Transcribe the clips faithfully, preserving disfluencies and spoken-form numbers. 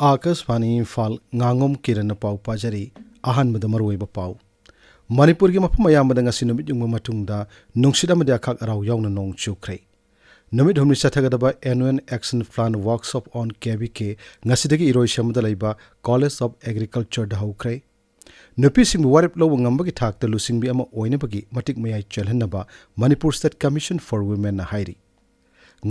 ꯑꯥꯀꯥꯁꯕꯥꯅꯤ ꯏꯝꯐꯥꯜ, ꯉꯥꯉꯣꯝ ꯀꯤꯔꯟꯅ ꯄꯥꯎ ꯄꯥꯖꯔꯤ꯫ ꯑꯍꯥꯟꯕꯗ ꯃꯔꯨꯑꯣꯏꯕ ꯄꯥꯎ꯫ ꯃꯅꯤꯄꯨꯔꯒꯤ ꯃꯐꯝ ꯑꯌꯥꯝꯕꯗ ꯉꯁꯤ ꯅꯨꯃꯤꯠ ꯌꯨꯡꯕ ꯃꯇꯨꯡꯗ ꯅꯨꯡꯁꯤꯠ ꯑꯃꯗꯤ ꯑꯈꯥꯛ ꯑꯔꯥꯎ ꯌꯥꯎꯅ ꯅꯣꯡ ꯆꯨꯈ꯭ꯔꯦ꯫ ꯅꯨꯃꯤꯠ ꯍꯨꯝꯅꯤ ꯆꯠꯊꯒꯗꯕ Annual Action Plan Workshop on K V K ꯉꯁꯤꯗꯒꯤ ꯏꯔꯣꯏꯁꯦꯝꯕꯗ ꯂꯩꯕ College of Agricultureꯗ ꯍꯧꯈ꯭ꯔꯦ꯫ ꯅꯨꯄꯤꯁꯤꯡꯕꯨ ꯋꯥꯔꯦꯞ ꯂꯧꯕ ꯉꯝꯕꯒꯤ ꯊꯥꯛꯇ ꯂꯨꯆꯤꯡꯕꯤ ꯑꯃ ꯑꯣꯏꯅꯕꯒꯤ ꯃꯇꯤꯛ ꯃꯌꯥꯏ ꯆꯦꯜꯍꯟꯅꯕ Manipur State Commission for Womenꯅ ꯍꯥꯏꯔꯤ꯫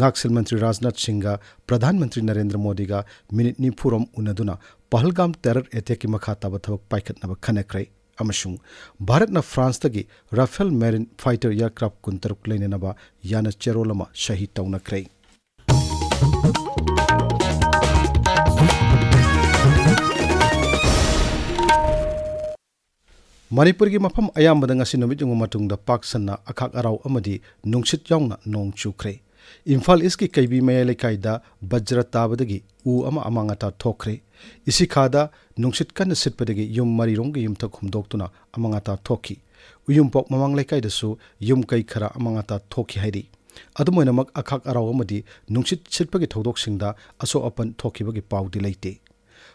ꯉꯥꯛꯁꯦꯜ ꯃꯟꯇ꯭ꯔꯤ ꯔꯥꯖꯅꯥꯊ ꯁꯤꯡꯒ ꯄ꯭ꯔꯙꯥꯟ ꯃꯟꯇ꯭ꯔꯤ ꯅꯔꯦꯟꯗ꯭ꯔ ꯃꯣꯗꯤꯒ ꯃꯤꯅꯤꯠ ꯅꯤꯐꯨ ꯔꯣꯝ ꯎꯅꯗꯨꯅ ꯄꯍꯜꯒꯥꯝ terror attackꯀꯤ ꯃꯈꯥ ꯇꯥꯕ ꯊꯕꯛ ꯄꯥꯏꯈꯠꯅꯕ ꯈꯟꯅꯈ꯭ꯔꯦ꯫ ꯑꯃꯁꯨꯡ ꯚꯥꯔꯠꯅ ꯐ꯭ꯔꯥꯟꯁꯇꯒꯤ Rafale marine fighter aircraft ꯀꯨꯟꯇꯔꯨꯛ ꯂꯩꯅꯅꯕ ꯌꯥꯅ ꯆꯦꯔꯣꯜ ꯑꯃ ꯁꯍꯤ ꯇꯧꯅꯈ꯭ꯔꯦ꯫ ꯃꯅꯤꯄꯨꯔꯒꯤ ꯃꯐꯝ ꯑꯌꯥꯝꯕꯗ ꯉꯁꯤ ꯅꯨꯃꯤꯠ ꯌꯨꯡꯕ ꯃꯇꯨꯡꯗ ꯄꯥꯛ ꯁꯟꯅ ꯑꯈꯥꯛ ꯑꯔꯥꯎ ꯑꯃꯗꯤ ꯅꯨꯡꯁꯤꯠ ꯌꯥꯎꯅ ꯅꯣꯡ ꯆꯨꯈ꯭ꯔꯦ꯫ ꯏꯝꯐꯥꯜ ꯏꯁꯀꯤ ꯀꯩꯕꯤ ꯃꯌꯥꯏ ꯂꯩꯀꯥꯏꯗ ꯕꯖ꯭ꯔ ꯇꯥꯕꯗꯒꯤ ꯎ ꯑꯃ ꯑꯃꯥꯡ ꯑꯇꯥ ꯊꯣꯛꯈ꯭ꯔꯦ꯫ ꯏꯁꯤꯈꯥꯗ ꯅꯨꯡꯁꯤꯠ ꯀꯟꯅ ꯁꯤꯠꯄꯗꯒꯤ ꯌꯨꯝ ꯃꯔꯤꯔꯣꯝꯒꯤ ꯌꯨꯝꯊꯛ ꯍꯨꯝꯗꯣꯛꯇꯨꯅ ꯑꯃꯥꯡ ꯑꯇꯥ ꯊꯣꯛꯈꯤ꯫ ꯎꯌꯨꯝꯄꯣꯛ ꯃꯃꯥꯡ ꯂꯩꯀꯥꯏꯗꯁꯨ ꯌꯨꯝ ꯀꯩ ꯈꯔ ꯑꯃꯥꯡ ꯑꯇꯥ ꯊꯣꯛꯈꯤ ꯍꯥꯏꯔꯤ꯫ ꯑꯗꯨꯝ ꯑꯣꯏꯅꯃꯛ, ꯑꯈꯥꯛ ꯑꯔꯥꯎ ꯑꯃꯗꯤ ꯅꯨꯡꯁꯤꯠ ꯁꯤꯠꯄꯒꯤ ꯊꯧꯗꯣꯛꯁꯤꯡꯗ ꯑꯁꯣꯛ ꯑꯄꯟ ꯊꯣꯛꯈꯤꯕꯒꯤ ꯄꯥꯎꯗꯤ ꯂꯩꯇꯦ꯫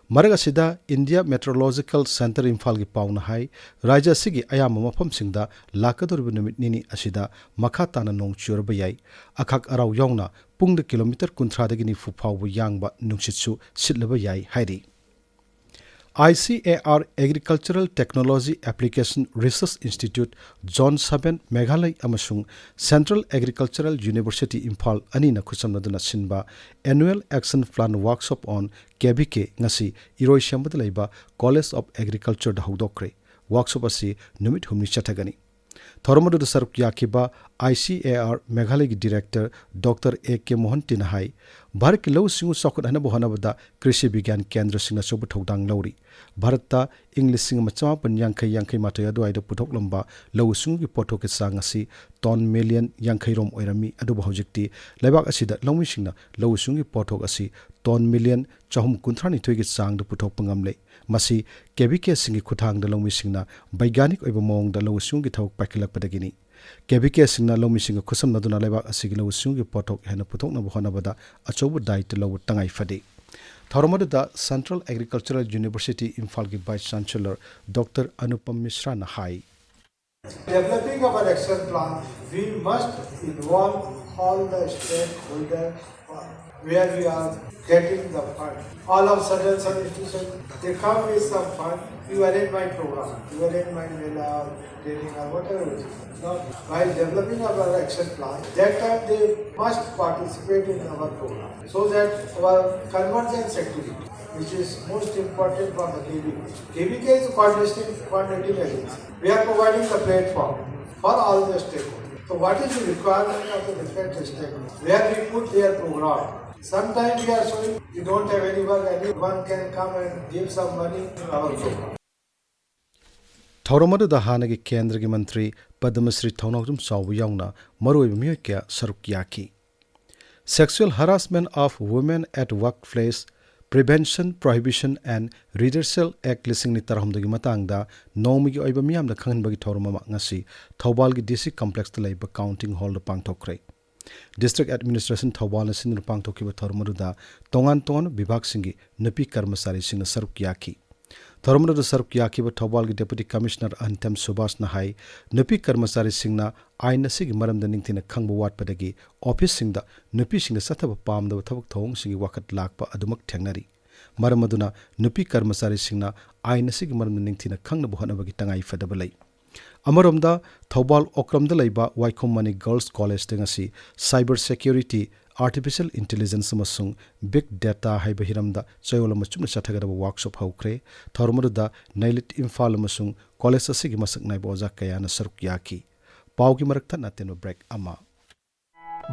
ꯃꯔꯛ ꯑꯁꯤꯗ, India Meteorological Centre ꯏꯝꯐꯥꯜꯒꯤ ꯄꯥꯎꯅ ꯍꯥꯏ, ꯔꯥꯖ꯭ꯌ ꯑꯁꯤꯒꯤ ꯑꯌꯥꯝꯕ ꯃꯐꯝꯁꯤꯡꯗ ꯂꯥꯛꯀꯗꯧꯔꯤꯕ ꯅꯨꯃꯤꯠ ꯅꯤꯅꯤ ꯑꯁꯤꯗ ꯃꯈꯥ ꯇꯥꯅ ꯅꯣꯡ ꯆꯨꯔꯕ ꯌꯥꯏ꯫ ꯑꯈꯥꯛ ꯑꯔꯥꯎ ꯌꯥꯎꯅ ꯄꯨꯡꯗ ꯀꯤꯂꯣꯃꯤꯇꯔ ꯀꯨꯟꯊ꯭ꯔꯥꯗꯒꯤ ꯅꯤꯐꯨ ꯐꯥꯎꯕ ꯌꯥꯡꯕ ꯅꯨꯡꯁꯤꯠꯁꯨ ꯁꯤꯠꯂꯕ ꯌꯥꯏ ꯍꯥꯏꯔꯤ꯫ I C A R Agricultural Technology Application Research Institute, Zone seven Meghalaya ꯑꯃꯁꯨꯡ Central Agricultural University ꯏꯝꯐꯥꯜ ꯑꯅꯤꯅ ꯈꯨꯠꯁꯝꯅꯗꯨꯅ ꯁꯤꯟꯕ Annual Action Plan Workshop on K V K ꯉꯁꯤ ꯏꯔꯣꯏꯁꯦꯝꯕꯗ ꯂꯩꯕ College of Agricultureꯗ ꯍꯧꯗꯣꯛꯈ꯭ꯔꯦ꯫ Workshop ꯑꯁꯤ ꯅꯨꯃꯤꯠ ꯍꯨꯝꯅꯤ ꯆꯠꯊꯒꯅꯤ꯫ ꯊꯧꯔꯝ ꯑꯗꯨꯗ ꯁꯔꯨꯛ ꯌꯥꯈꯤꯕ I C A R ꯃꯦꯘꯥꯂꯌꯒꯤ director Doctor A K ꯃꯣꯍꯟꯇꯤꯅ ꯍꯥꯏ, ꯚꯥꯔꯠꯀꯤ ꯂꯧꯎ ꯁꯤꯡꯎ ꯆꯥꯎꯈꯠꯍꯟꯅꯕ ꯍꯣꯠꯅꯕꯗ ꯀ꯭ꯔꯤꯁꯤ ꯕꯤꯒ꯭ꯌꯥꯟ ꯀꯦꯟꯗ꯭ꯔꯁꯤꯡꯅ ꯑꯆꯧꯕ ꯊꯧꯗꯥꯡ ꯂꯧꯔꯤ꯫ ꯚꯥꯔꯠꯇ ꯏꯪ ꯂꯤꯁꯤꯡ ꯑꯃ ꯆꯃꯥꯄꯟ ꯌꯥꯡꯈꯩ ꯌꯥꯡꯈꯩ ꯃꯥꯊꯣꯏ ꯑꯗꯨꯋꯥꯏꯗ ꯄꯨꯊꯣꯛꯂꯝꯕ ꯂꯧꯎ ꯁꯤꯡꯎꯒꯤ ꯄꯣꯠꯊꯣꯛꯀꯤ ꯆꯥꯡ ꯑꯁꯤ ꯇꯣꯟ ꯃꯤꯂꯤꯌꯟ ꯌꯥꯡꯈꯩ ꯔꯣꯝ ꯑꯣꯏꯔꯝꯃꯤ, ꯑꯗꯨꯕꯨ ꯍꯧꯖꯤꯛꯇꯤ ꯂꯩꯕꯥꯛ ꯑꯁꯤꯗ ꯂꯧꯃꯤꯁꯤꯡꯅ ꯂꯧꯎ ꯁꯤꯡꯎꯒꯤ ꯄꯣꯠꯊꯣꯛ ꯑꯁꯤ ꯇꯣꯟ ꯃꯤꯂꯤꯌꯟ ꯆꯍꯨꯝ ꯀꯨꯟꯊ꯭ꯔꯥ ꯅꯤꯊꯣꯏꯒꯤ ꯆꯥꯡꯗ ꯄꯨꯊꯣꯛꯄ ꯉꯝꯂꯦ꯫ ꯃꯁꯤ K V Kꯁꯤꯡꯒꯤ ꯈꯨꯠꯊꯥꯡꯗ ꯂꯧꯃꯤꯁꯤꯡꯅ ꯕꯩꯒ꯭ꯌꯥꯅꯤꯛ ꯑꯣꯏꯕ ꯃꯑꯣꯡꯗ ꯂꯧꯎ ꯁꯤꯡꯎꯒꯤ ꯊꯕꯛ ꯄꯥꯏꯈꯠꯂꯛꯄꯗꯒꯤꯅꯤ꯫ K V Kꯁꯤꯡꯅ ꯂꯧꯃꯤꯁꯤꯡꯒ ꯈꯨꯠꯁꯝꯅꯗꯨꯅ ꯂꯩꯕꯥꯛ ꯑꯁꯤꯒꯤ ꯂꯧꯎ ꯁꯤꯡꯎꯒꯤ ꯄꯣꯠꯊꯣꯛ ꯍꯦꯟꯅ ꯄꯨꯊꯣꯛꯅꯕ ꯍꯣꯠꯅꯕꯗ ꯑꯆꯧꯕ ꯗꯥꯌꯤꯠꯇ ꯂꯧꯕ ꯇꯉꯥꯏ ꯐꯗꯦ꯫ ꯊꯧꯔꯝ ꯑꯗꯨꯗ Central Agricultural University ꯏꯝꯐꯥꯜꯒꯤ Vice Chancellor Doctor Anupam Mishraꯅ high. Developing our action plan, we must involve all the stakeholders where we are getting the fund. All of sudden some institution, they come with some fund, you arrange my program, you arrange my mela, training or whatever it is. Now, while developing our action plan, that time they must participate in our program so that our convergence activity, which is most important for the K V K. K V K is a coordinating, coordinating agency. We are providing the platform for all the stakeholders. So what is the requirement of the different stakeholders? Where we put their program. Sometimes we are showing we don't have anyone, anyone can come and give some money to our program. ꯊꯧꯔꯝ ꯑꯗꯨꯗ ꯍꯥꯟꯅꯒꯤ ꯀꯦꯟꯗ꯭ꯔꯒꯤ ꯃꯟꯇ꯭ꯔꯤ ꯄꯗꯃꯁ꯭ꯔꯤ ꯊꯧꯅꯥꯎꯖꯝ ꯆꯥꯎꯕ ꯌꯥꯎꯅ ꯃꯔꯨꯑꯣꯏꯕ ꯃꯤꯑꯣꯏ ꯀꯌꯥ ꯁꯔꯨꯛ ꯌꯥꯈꯤ꯫ Sexual Harassment of Women at Workplace, Prevention, Prohibition and Redressal Act ꯂꯤꯁꯤꯡ ꯑꯅꯤ ꯇꯔꯥꯍꯨꯝꯗꯣꯏꯒꯤ ꯃꯇꯥꯡꯗ ꯅꯣꯡꯃꯒꯤ ꯑꯣꯏꯕ ꯃꯤꯌꯥꯝꯗ ꯈꯪꯍꯟꯕꯒꯤ ꯊꯧꯔꯝ ꯑꯃ ꯉꯁꯤ ꯊꯧꯕꯥꯜꯒꯤ D C complexꯇ ꯂꯩꯕ counting hallꯗ ꯄꯥꯡꯊꯣꯛꯈ꯭ꯔꯦ꯫ District Administration ꯊꯧꯕꯥꯜꯅ ꯁꯤꯟꯗꯨꯅ ꯄꯥꯡꯊꯣꯛꯈꯤꯕ ꯊꯧꯔꯝ ꯑꯗꯨꯗ ꯇꯣꯉꯥꯟ ꯇꯣꯉꯥꯟꯕ ꯕꯤꯚꯥꯒꯁꯤꯡꯒꯤ ꯅꯨꯄꯤ ꯀꯔꯃꯆꯥꯔꯤꯁꯤꯡꯅ ꯁꯔꯨꯛ ꯌꯥꯈꯤ꯫ ꯊꯧꯔꯝ ꯑꯗꯨꯗ ꯁꯔꯨꯛ ꯌꯥꯈꯤꯕ ꯊꯧꯕꯥꯜꯒꯤ Deputy Commissioner ꯑꯍꯟꯊꯦꯝ ꯁꯨꯕꯥꯁꯅ ꯍꯥꯏ, ꯅꯨꯄꯤ ꯀꯔꯃꯆꯥꯔꯤꯁꯤꯡꯅ ꯑꯥꯏꯟ ꯑꯁꯤꯒꯤ ꯃꯔꯝꯗ ꯅꯤꯡꯊꯤꯅ ꯈꯪꯕ ꯋꯥꯠꯄꯗꯒꯤ ꯑꯣꯐꯤꯁꯁꯤꯡꯗ ꯅꯨꯄꯤꯁꯤꯡꯗ ꯆꯠꯊꯕ ꯄꯥꯝꯗꯕ ꯊꯕꯛ ꯊꯧꯑꯣꯡꯁꯤꯡꯒꯤ ꯋꯥꯀꯠ ꯂꯥꯛꯄ ꯑꯗꯨꯃꯛ ꯊꯦꯡꯅꯔꯤ꯫ ꯃꯔꯝ ꯑꯗꯨꯅ ꯅꯨꯄꯤ ꯀꯔꯃꯆꯥꯔꯤꯁꯤꯡꯅ ꯑꯥꯏꯟ ꯑꯁꯤꯒꯤ ꯃꯔꯝꯗ ꯅꯤꯡꯊꯤꯅ ꯈꯪꯅꯕ ꯍꯣꯠꯅꯕꯒꯤ ꯇꯉꯥꯏ ꯐꯗꯕ ꯂꯩ꯫ ꯑꯃꯔꯣꯝꯗ, ꯊꯧꯕꯥꯜ ꯑꯣꯀ꯭ꯔꯝꯗ ꯂꯩꯕ ꯋꯥꯏꯈꯣꯝ ꯃꯅꯤ Girls Collegeꯇ ꯉꯁꯤ Cyber Security, Artificial Intelligence ꯑꯃꯁꯨꯡ Big Data ꯍꯥꯏꯕ ꯍꯤꯔꯝꯗ ꯆꯌꯣꯜ ꯑꯃ ꯆꯨꯞꯅ ꯆꯠꯊꯒꯗꯕ workshop ꯍꯧꯈ꯭ꯔꯦ꯫ ꯊꯧꯔꯝ ꯑꯗꯨꯗ ꯅꯩꯂꯤꯠ ꯏꯝꯐꯥꯜ ꯑꯃꯁꯨꯡ college ꯑꯁꯤꯒꯤ ꯃꯁꯛ ꯅꯥꯏꯕ ꯑꯣꯖꯥ ꯀꯌꯥꯅ ꯁꯔꯨꯛ ꯌꯥꯈꯤ꯫ ꯄꯥꯎꯒꯤ ꯃꯔꯛ ꯊꯠꯅ ꯑꯇꯦꯟꯕ break ꯑꯃ꯫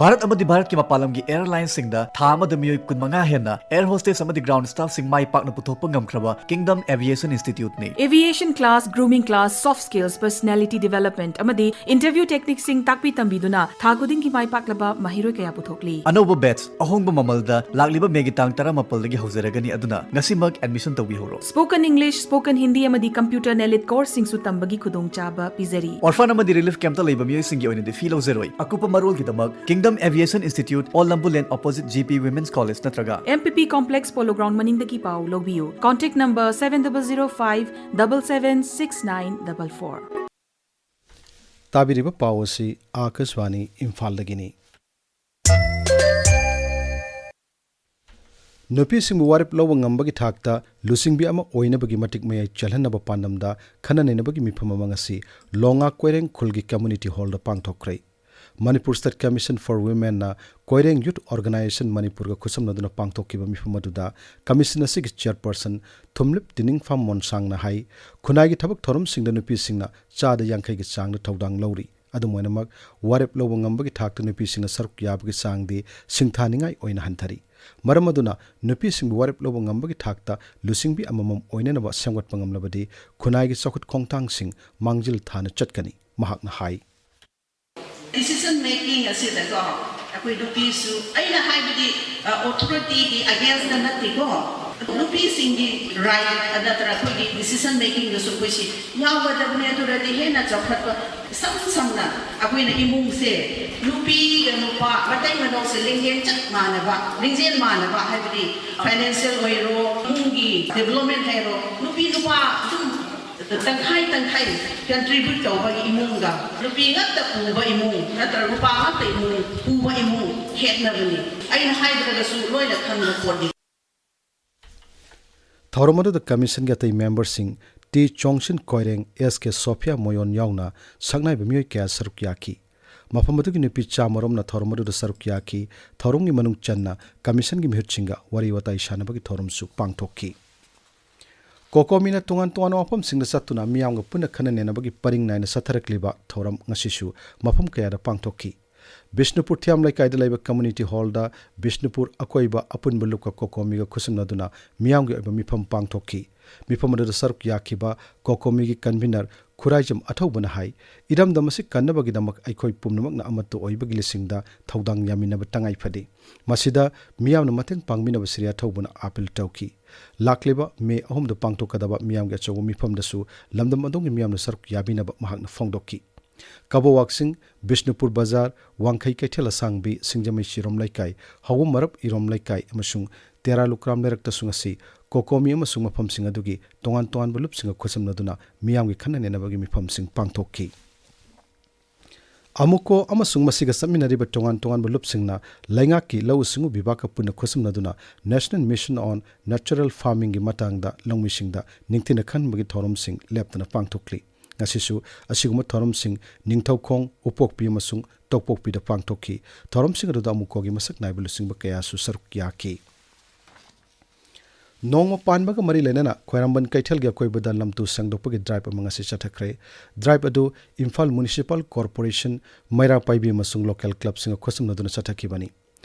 ꯚꯥꯔꯠ ꯑꯃꯗꯤ ꯚꯥꯔꯠꯀꯤ ꯃꯄꯥꯟ ꯂꯝꯒꯤ airlineꯁꯤꯡꯗ ꯊꯥ ꯑꯃꯗ ꯃꯤꯑꯣꯏ ꯀꯨꯟꯃꯉꯥ ꯍꯦꯟꯅ air hostess ꯑꯃꯗꯤ ground staffꯁꯤꯡ ꯃꯥꯏ ꯄꯥꯛꯅ ꯄꯨꯊꯣꯛꯄ ꯉꯝꯈ꯭ꯔꯕ Kingdom Aviation Instituteꯅꯤ꯫ Aviation class, grooming class, soft skills, personality development ꯑꯃꯗꯤ interview techniqueꯁꯤꯡ ꯇꯥꯛꯄꯤ ꯇꯝꯕꯤꯗꯨꯅ ꯊꯥ ꯈꯨꯗꯤꯡꯒꯤ ꯃꯥꯏ ꯄꯥꯛꯂꯕ ꯃꯍꯩꯔꯣꯏ ꯀꯌꯥ ꯄꯨꯊꯣꯛꯂꯤ꯫ ꯑꯅꯧꯕ batch ꯑꯍꯣꯡꯕ ꯃꯃꯜꯗ ꯂꯥꯛꯂꯤꯕ ꯃꯦꯒꯤ ꯇꯥꯡ ꯇꯔꯥꯃꯥꯄꯜꯗꯒꯤ ꯍꯧꯖꯔꯒꯅꯤ, ꯑꯗꯨꯅ ꯉꯁꯤꯃꯛ admission ꯇꯧꯕꯤꯍꯧꯔꯣ꯫ Spoken English, Spoken Hindi ꯑꯃꯗꯤ Computer NELIT courseꯁꯤꯡꯁꯨ ꯇꯝꯕꯒꯤ ꯈꯨꯗꯣꯡꯆꯥꯕ ꯄꯤꯖꯔꯤ꯫ Orphan ꯑꯃꯗꯤ relief campꯇ ꯂꯩꯕ ꯃꯤꯑꯣꯏꯁꯤꯡꯒꯤ ꯑꯣꯏꯅꯗꯤ fee ꯂꯧꯖꯔꯣꯏ꯫ ꯑꯀꯨꯞꯄ ꯃꯔꯣꯜꯒꯤꯗꯃꯛ Kingdom Freedom Aviation Institute, Old Lambu Lane, opposite G P Women's College ꯅꯠꯇ꯭ꯔꯒ M P P Complex Polo Ground ꯃꯅꯤꯡꯗꯒꯤ ꯄꯥꯎ ꯂꯧꯕꯤꯌꯨ꯫ Contact number seven double zero five double seven six nine double four꯫ ꯇꯥꯕꯤꯔꯤꯕ ꯄꯥꯎ ꯑꯁꯤ ꯑꯥꯀꯥꯁꯕꯥꯅꯤ ꯏꯝꯐꯥꯜꯗꯒꯤꯅꯤ꯫ ꯅꯨꯄꯤꯁꯤꯡꯕꯨ ꯋꯥꯔꯦꯞ ꯂꯧꯕ ꯉꯝꯕꯒꯤ ꯊꯥꯛꯇ ꯂꯨꯆꯤꯡꯕꯤ ꯑꯃ ꯑꯣꯏꯅꯕꯒꯤ ꯃꯇꯤꯛ ꯃꯌꯥꯏ ꯆꯜꯍꯟꯅꯕ ꯄꯥꯟꯗꯝꯗ ꯈꯟꯅ ꯅꯩꯅꯕꯒꯤ ꯃꯤꯐꯝ ꯑꯃ ꯉꯁꯤ ꯂꯣꯉꯥ ꯀꯣꯏꯔꯦꯡ ꯈꯨꯜꯒꯤ ꯀꯝꯃ꯭ꯌꯨꯅꯤꯇꯤ ꯍꯣꯜꯗ ꯄꯥꯡꯊꯣꯛꯈ꯭ꯔꯦ꯫ Manipur State Commission for Womenꯅ ꯀꯣꯏꯔꯦꯡ ꯌꯨꯊ ꯑꯣꯔꯒꯅꯥꯏꯖꯦꯁꯟ ꯃꯅꯤꯄꯨꯔꯒ ꯈꯨꯠꯁꯝꯅꯗꯨꯅ ꯄꯥꯡꯊꯣꯛꯈꯤꯕ ꯃꯤꯐꯝ ꯑꯗꯨꯗ ꯀꯃꯤꯁꯟ ꯑꯁꯤꯒꯤ ꯆꯦꯌꯔꯄꯔꯁꯟ ꯊꯨꯝꯂꯤꯞ ꯇꯤꯅꯤꯡꯐꯥꯝ ꯃꯣꯟꯁꯥꯡꯅ ꯍꯥꯏ, ꯈꯨꯟꯅꯥꯏꯒꯤ ꯊꯕꯛ ꯊꯧꯔꯝꯁꯤꯡꯗ ꯅꯨꯄꯤꯁꯤꯡꯅ ꯆꯥꯗ ꯌꯥꯡꯈꯩꯒꯤ ꯆꯥꯡꯗ ꯊꯧꯗꯥꯡ ꯂꯧꯔꯤ꯫ ꯑꯗꯨꯝ ꯑꯣꯏꯅꯃꯛ, ꯋꯥꯔꯦꯞ ꯂꯧꯕ ꯉꯝꯕꯒꯤ ꯊꯥꯛꯇ ꯅꯨꯄꯤꯁꯤꯡꯅ ꯁꯔꯨꯛ ꯌꯥꯕꯒꯤ ꯆꯥꯡꯗꯤ ꯁꯤꯡꯊꯥꯅꯤꯡꯉꯥꯏ ꯑꯣꯏꯅ ꯍꯟꯊꯔꯤ꯫ ꯃꯔꯝ ꯑꯗꯨꯅ, ꯅꯨꯄꯤꯁꯤꯡꯕꯨ ꯋꯥꯔꯦꯞ ꯂꯧꯕ ꯉꯝꯕꯒꯤ ꯊꯥꯛꯇ ꯂꯨꯆꯤꯡꯕꯤ ꯑꯃꯃꯝ ꯑꯣꯏꯅꯅꯕ ꯁꯦꯝꯒꯠꯄ ꯉꯝꯂꯕꯗꯤ ꯈꯨꯟꯅꯥꯏꯒꯤ ꯆꯥꯎꯈꯠ ꯈꯣꯡꯊꯥꯡꯁꯤꯡ ꯃꯥꯡꯖꯤꯜ ꯊꯥꯅ ꯆꯠꯀꯅꯤ, ꯃꯍꯥꯛꯅ ꯍꯥꯏ꯫ Decision making ꯑꯁꯤꯗꯀꯣ, ꯑꯩꯈꯣꯏ ꯅꯨꯄꯤꯁꯨ, ꯑꯩꯅ ꯍꯥꯏꯕꯗꯤ ꯑꯣꯊꯣꯔꯤꯇꯤꯒꯤ ꯑꯒꯦꯟꯁꯇ ꯅꯠꯇꯦꯀꯣ, ꯅꯨꯄꯤꯁꯤꯡꯒꯤ ꯔꯥꯏꯠ ꯅꯠꯇ꯭ꯔꯒ ꯑꯩꯈꯣꯏꯒꯤ decision makingꯗꯁꯨ ꯑꯩꯈꯣꯏꯁꯤ ꯌꯥꯎꯒꯗꯕꯅꯦ꯫ ꯑꯗꯨꯔꯗꯤ ꯍꯦꯟꯅ ꯆꯥꯎꯈꯠꯄ, ꯏꯁꯝ ꯁꯝꯅ ꯑꯩꯈꯣꯏꯅ ꯏꯃꯨꯡꯁꯦ ꯅꯨꯄꯤꯒ ꯅꯨꯄꯥ ꯃꯇꯩ ꯃꯅꯥꯎꯁꯦ ꯂꯤꯡꯖꯦꯜ ꯆꯞ ꯃꯥꯟꯅꯕ, ꯂꯤꯡꯖꯦꯜ ꯃꯥꯟꯅꯕ ꯍꯥꯏꯕꯗꯤ ꯐꯥꯏꯅꯥꯟꯁꯤꯌꯦꯜ ꯑꯣꯏꯔꯣ, ꯏꯃꯨꯡꯒꯤ ꯗꯦꯕꯂꯞꯃꯦꯟ ꯍꯥꯏꯔꯣ, ꯅꯨꯄꯤ ꯅꯨꯄꯥ ꯑꯗꯨꯝ ꯇꯪꯈꯥꯏ ꯇꯪꯈꯥꯏ ꯀꯟꯇ꯭ꯔꯤꯕ꯭ꯌꯨꯠ ꯇꯧꯕꯒꯤ ꯏꯃꯨꯡꯒ ꯅꯨꯄꯤ ꯉꯥꯛꯇ ꯄꯨꯕ ꯏꯃꯨꯡ ꯅꯠꯇ꯭ꯔꯒ ꯅꯨꯄꯥ ꯉꯥꯛꯇ ꯏꯃꯨꯡ ꯄꯨꯕ ꯏꯃꯨꯡ ꯈꯦꯠꯅꯕꯅꯤ꯫ ꯑꯩꯅ ꯍꯥꯏꯗ꯭ꯔꯒꯁꯨ ꯂꯣꯏꯅ ꯈꯪꯕ ꯄꯣꯠꯅꯤ꯫ ꯊꯧꯔꯝ ꯑꯗꯨꯗ ꯀꯃꯤꯁꯟꯒꯤ ꯑꯇꯩ ꯃꯦꯝꯕꯔꯁꯤꯡ ꯇꯤ ꯆꯣꯡꯁꯤꯟ ꯀꯣꯏꯔꯦꯡ, ꯑꯦꯁ ꯀꯦ ꯁꯣꯐꯤꯌꯥ ꯃꯣꯌꯣꯟ ꯌꯥꯎꯅ ꯁꯛꯅꯥꯏꯕ ꯃꯤꯑꯣꯏ ꯀꯌꯥ ꯁꯔꯨꯛ ꯌꯥꯈꯤ꯫ ꯃꯐꯝ ꯑꯗꯨꯒꯤ ꯅꯨꯄꯤ ꯆꯥꯃꯔꯣꯝꯅ ꯊꯧꯔꯝ ꯑꯗꯨꯗ ꯁꯔꯨꯛ ꯌꯥꯈꯤ꯫ ꯊꯧꯔꯝꯒꯤ ꯃꯅꯨꯡ ꯆꯟꯅ ꯀꯃꯤꯁꯟꯒꯤ ꯃꯤꯍꯨꯠꯁꯤꯡꯒ ꯋꯥꯔꯤ ꯋꯥꯇꯥꯏ ꯁꯥꯟꯅꯕꯒꯤ ꯊꯧꯔꯝꯁꯨ ꯄꯥꯡꯊꯣꯛꯈꯤ꯫ ꯀꯣꯀꯣꯃꯤꯅ ꯇꯣꯉꯥꯟ ꯇꯣꯉꯥꯟꯕ ꯃꯐꯝꯁꯤꯡꯗ ꯆꯠꯇꯨꯅ ꯃꯤꯌꯥꯝꯒ ꯄꯨꯟꯅ ꯈꯟꯅ ꯅꯩꯅꯕꯒꯤ ꯄꯔꯤꯡ ꯅꯥꯏꯅ ꯆꯠꯊꯔꯛꯂꯤꯕ ꯊꯧꯔꯝ ꯉꯁꯤꯁꯨ ꯃꯐꯝ ꯀꯌꯥꯗ ꯄꯥꯡꯊꯣꯛꯈꯤ꯫ ꯕꯤꯁꯅꯨꯄꯨꯔ ꯊꯤꯌꯥꯝ ꯂꯩꯀꯥꯏꯗ ꯂꯩꯕ ꯀꯝꯃ꯭ꯌꯨꯅꯤꯇꯤ ꯍꯣꯜꯗ ꯕꯤꯁꯅꯨꯄꯨꯔ ꯑꯀꯣꯏꯕ ꯑꯄꯨꯟꯕ ꯂꯨꯞꯀ ꯀꯣꯀꯣꯃꯤꯒ ꯈꯨꯠꯁꯝꯅꯗꯨꯅ ꯃꯤꯌꯥꯝꯒꯤ ꯑꯣꯏꯕ ꯃꯤꯐꯝ ꯄꯥꯡꯊꯣꯛꯈꯤ꯫ ꯃꯤꯐꯝ ꯑꯗꯨꯗ ꯁꯔꯨꯛ ꯌꯥꯈꯤꯕ ꯀꯣꯀꯣꯃꯤꯒꯤ ꯀꯟꯚꯤꯅꯔ ꯈꯨꯔꯥꯏꯖꯝ ꯑꯊꯧꯕꯅ ꯍꯥꯏ, ꯏꯔꯝꯗꯝ ꯑꯁꯤ ꯀꯟꯅꯕꯒꯤꯗꯃꯛ ꯑꯩꯈꯣꯏ ꯄꯨꯝꯅꯃꯛꯅ ꯑꯃꯠꯇ ꯑꯣꯏꯕꯒꯤ ꯂꯤꯁꯤꯡꯗ ꯊꯧꯗꯥꯡ ꯌꯥꯃꯤꯟꯅꯕ ꯇꯉꯥꯏ ꯐꯗꯦ꯫ ꯃꯁꯤꯗ ꯃꯤꯌꯥꯝꯅ ꯃꯇꯦꯡ ꯄꯥꯡꯕꯤꯅꯕ ꯁ꯭ꯔꯤ ꯑꯊꯧꯕꯅ ꯑꯥꯄꯤꯜ ꯇꯧꯈꯤ꯫ ꯂꯥꯛꯂꯤꯕ ꯃꯦ ꯑꯍꯨꯝꯗ ꯄꯥꯡꯊꯣꯛꯀꯗꯕ ꯃꯤꯌꯥꯝꯒꯤ ꯑꯆꯧꯕ ꯃꯤꯐꯝꯗꯁꯨ ꯂꯝꯗꯝ ꯑꯗꯣꯝꯒꯤ ꯃꯤꯌꯥꯝꯅ ꯁꯔꯨꯛ ꯌꯥꯕꯤꯅꯕ ꯃꯍꯥꯛꯅ ꯐꯣꯡꯗꯣꯛꯈꯤ꯫ ꯀꯕꯣꯋꯥꯛꯁꯤꯡ, ꯕꯤꯁꯅꯨꯄꯨꯔ ꯕꯖꯥꯔ, ꯋꯥꯡꯈꯩ ꯀꯩꯊꯦꯜ ꯑꯁꯥꯡꯕꯤ, ꯁꯤꯡꯖꯃꯩ ꯁꯤꯔꯣꯝ ꯂꯩꯀꯥꯏ, ꯍꯧꯕꯝ ꯃꯔꯞ ꯏꯔꯣꯝ ꯂꯩꯀꯥꯏ ꯑꯃꯁꯨꯡ ꯇꯦꯔꯥ ꯂꯨꯀ꯭ꯔꯥꯝ ꯂꯩꯔꯛꯇꯁꯨ ꯉꯁꯤ ꯀꯣꯀꯣꯃꯤ ꯑꯃꯁꯨꯡ ꯃꯐꯝꯁꯤꯡ ꯑꯗꯨꯒꯤ ꯇꯣꯉꯥꯟ ꯇꯣꯉꯥꯟꯕ ꯂꯨꯞꯁꯤꯡꯒ ꯈꯨꯠꯁꯝꯅꯗꯨꯅ ꯃꯤꯌꯥꯝꯒꯤ ꯈꯟꯅ ꯅꯩꯅꯕꯒꯤ ꯃꯤꯐꯝꯁꯤꯡ ꯄꯥꯡꯊꯣꯛꯈꯤ꯫ ꯑꯃꯨꯀꯣ ꯑꯃꯁꯨꯡ ꯃꯁꯤꯒ ꯆꯠꯃꯤꯟꯅꯔꯤꯕ ꯇꯣꯉꯥꯟ ꯇꯣꯉꯥꯟꯕ ꯂꯨꯞꯁꯤꯡꯅ ꯂꯩꯉꯥꯛꯀꯤ ꯂꯧꯎ ꯁꯤꯡꯎ ꯕꯤꯚꯥꯒ ꯄꯨꯟꯅ ꯈꯨꯠꯁꯝꯅꯗꯨꯅ National Mission on Natural Farmingꯒꯤ ꯃꯇꯥꯡꯗ ꯂꯧꯃꯤꯁꯤꯡꯗ ꯅꯤꯡꯊꯤꯅ ꯈꯟꯕꯒꯤ ꯊꯧꯔꯝꯁꯤꯡ ꯂꯦꯞꯇꯅ ꯄꯥꯡꯊꯣꯛꯂꯤ꯫ ꯉꯁꯤꯁꯨ ꯑꯁꯤꯒꯨꯝꯕ ꯊꯧꯔꯝꯁꯤꯡ ꯅꯤꯡꯊꯧꯈꯣꯡ, ꯎꯄꯣꯛꯄꯤ ꯑꯃꯁꯨꯡ ꯇꯣꯛꯄꯣꯛꯄꯤꯗ ꯄꯥꯡꯊꯣꯛꯈꯤ꯫ ꯊꯧꯔꯝꯁꯤꯡ ꯑꯗꯨꯗ ꯑꯃꯨꯀꯣꯒꯤ ꯃꯁꯛ ꯅꯥꯏꯕ ꯂꯨꯆꯤꯡꯕ ꯀꯌꯥꯁꯨ ꯁꯔꯨꯛ ꯌꯥꯈꯤ꯫ ꯅꯣꯡꯃ ꯄꯥꯟꯕꯒ ꯃꯔꯤ ꯂꯩꯅꯅ ꯈ꯭ꯋꯥꯏꯔꯝꯕꯟ ꯀꯩꯊꯦꯜꯒꯤ ꯑꯀꯣꯏꯕꯗ ꯂꯝꯇꯨ ꯁꯦꯡꯗꯣꯛꯄꯒꯤ drive ꯑꯃ ꯉꯁꯤ ꯆꯠꯊꯈ꯭ꯔꯦ꯫ Drive ꯑꯗꯨ ꯏꯝꯐꯥꯜ Municipal Corporation, ꯃꯩꯔꯥ ꯄꯥꯏꯕꯤ ꯑꯃꯁꯨꯡ local clubꯁꯤꯡꯒ ꯈꯨꯠꯁꯝꯅꯗꯨꯅ ꯆꯠꯊꯈꯤꯕꯅꯤ꯫